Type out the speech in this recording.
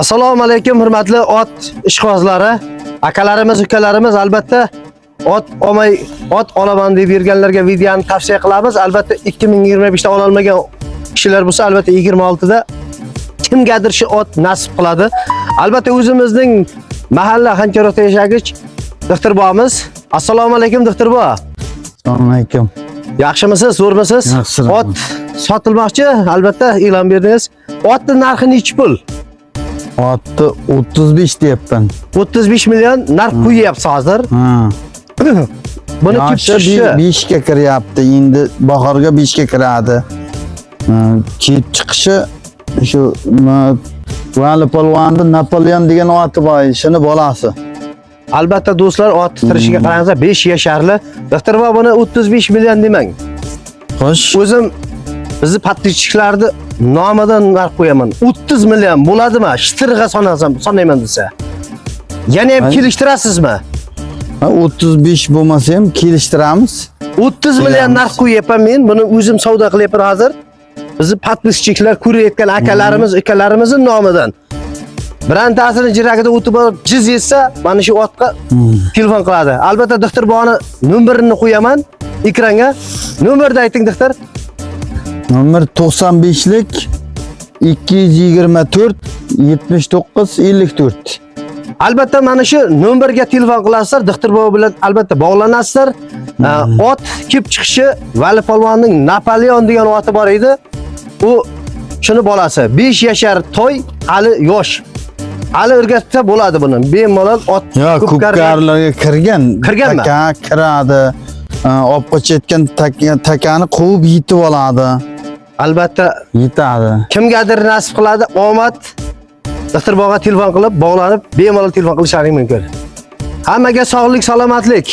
Assalomu alaykum, hurmatli ot ishqibozlari, akalarimiz, ukalarimiz. Albatta, ot olmay ot olaman deb yurganlarga videoni tavsiya qilamiz. Albatta, 2025 da ololmagan kishilar bo'lsa, albatta 26 da kimgadir shu ot nasib qiladi. Albatta, o'zimizning mahalla Xancharoqda yashagich Dixtirbomiz. Assalomu alaykum, Dixtirbo. Assalomu alaykum. Yaxshimisiz, zo'rmisiz? Yaxshi. Ot sotilmoqchi, albatta e'lon berdingiz. Otning narxi nechi pul? Otni 35 deyapman. 35 million narx qo'yyapsiz hozir. Ha. Buni kelib Yoshi chiqishi 5 ga kiryapti. Endi bahorga 5 ga kiradi. Ha, kelib chiqishi shu Vali polvonni Napoleon degan oti bor, shuni bolasi. Albatta, do'stlar, ot tirishiga qarangizlar, 5 yasharli. Doktor, buni 35 million demang. Xo'sh. O'zim bizni подписчик larni nomidan narx qo'yaman. 30 million bo'ladimi? Shitirg'a sanasam, sanayman desa. Yana ham Ay. kelishtirasizmi? Ha, 35 bo'lmasa ham kelishtiramiz. 30 million Kelamiz. Narx qo'yyapman men. Buni o'zim savdo qilyapman hozir. Bizni подписчик lar ko'rayotgan akalarimiz, ukalarimizni nomidan. Birontasini jiragida o'tib borib jiz etsa, mana shu otga telefon qiladi. Albatta, Dixtirboni nomerini qo'yaman ekranga. Nomerni ayting, Dixtir. Nomer 95lik 224 79 54. Albatta, mana shu nomerga telefon qilasizlar, Dixtirbo bilan albatta bog'lanasizlar. Ot kelib chiqishi Vali polvonning Napoleon degan oti bor edi. U shuni bolasi. 5 yashar toy, hali yosh. Hali o'rgatsa bo'ladi buni. Bemalol ot Yo, ko'pkarlarga kirgan. Kirganmi? Taka kiradi. Olib qochayotgan takani quvib yetib oladi. Albatta, Yetadi. kimgadir nasib qiladi, omad. Dixtirbog'a telefon qilib, bog'lanib, bemalol telefon qilishlaring mumkin. Hammaga sog'lik, salomatlik.